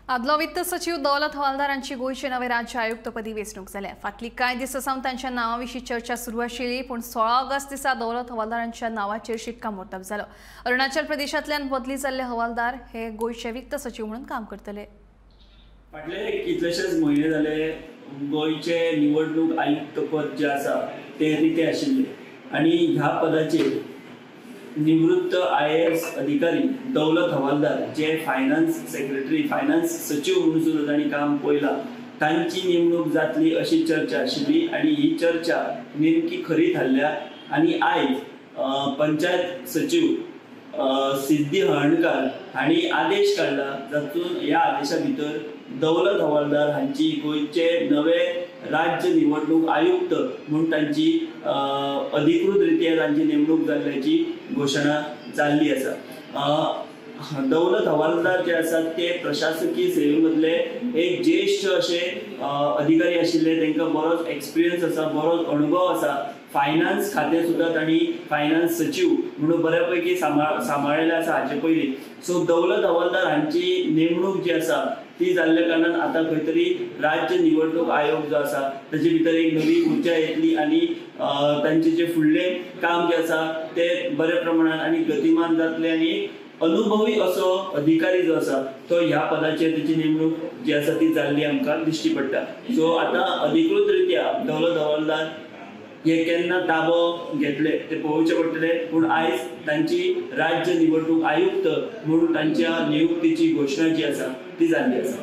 आदलो वित्त सचिव दौलत हवालदार हांची गोंयचे नवे राज्य आयुक्तपदी वेंचणूक जाल्या. फाटली कांय दीस सावन तांच्या नांवा विशीं चर्चा सुरू आशिल्ली, पूण 16 ऑगस्ट दिसा दौलत हवालदार हांच्या नांवाचेर शिक्कामोर्तब जालो. अरुणाचल प्रदेशांतल्यान बदली जाल्ले हवालदार हे गोंयचे वित्त सचिव म्हणून काम करतले. फाटले कितलेशेच म्हयने जाले गोंयचे निवडणूक आयुक्त पद जे आसा ते रिते आशिल्ले आनी ह्या पदाचेर निवृत्त IAS अधिकारी दौलत हवालदार जे फायनान्स सेक्रेटरी फायनान्स सचिव म्हणून सुद्दां तांणी काम पळयलां तांची नेमणूक जातली अशी चर्चा आशिल्ली आनी ही चर्चा नेमकी खरी थारल्या. आनी आयज पंचायत सचिव सिद्धी हळर्णकार हांणी आदेश काडला जातून ह्या आदेशा भितर दौलत हवालदार हांची गोंयचे नवे राज्य निवडणूक आयुक्त म्हूण तांची अधिकृत रित्या तांची नेमणूक जाल्ल्याची घोशणा जाल्ली आसा. दौलत हवालदार जे आसात ते प्रशासकीय सेवेमधले एक ज्येष्ठ अशे अधिकारी आशिल्ले, तांकां बरोच एक्सपिरियन्स आसा, बरोच अनुभव आसा. फायनान्स खातें सुद्दां तांणी फायनान्स सचिव म्हणून बऱ्या पैकी सांबाळिल्लें आसा हाचे पयलीं. सो दौलत हवालदार हांची नेमणूक जी आसा ती जाल्ल्या कारणान आतां खंय तरी राज्य निवडणूक आयोग जो आसा ताचे भितर एक नवी उर्जा येतली आनी तांचे जे फुडलें काम जें आसा तें बऱ्या प्रमाणान आनी गतिमान जातलें आनी अनुभवी असो अधिकारी जो आसा तो ह्या पदाचेर ताची नेमणूक जी आसा ती जाल्ली आमकां दिश्टी पडटा. सो आतां अधिकृत रित्या दौलत हवालदार हे केन्ना ताबो घेतले ते पळोवचें पडटलें, पूण आयज तांची राज्य निवडणूक आयुक्त म्हणून तांच्या नियुक्तीची घोशणा जी आसा ती जाल्ली आसा.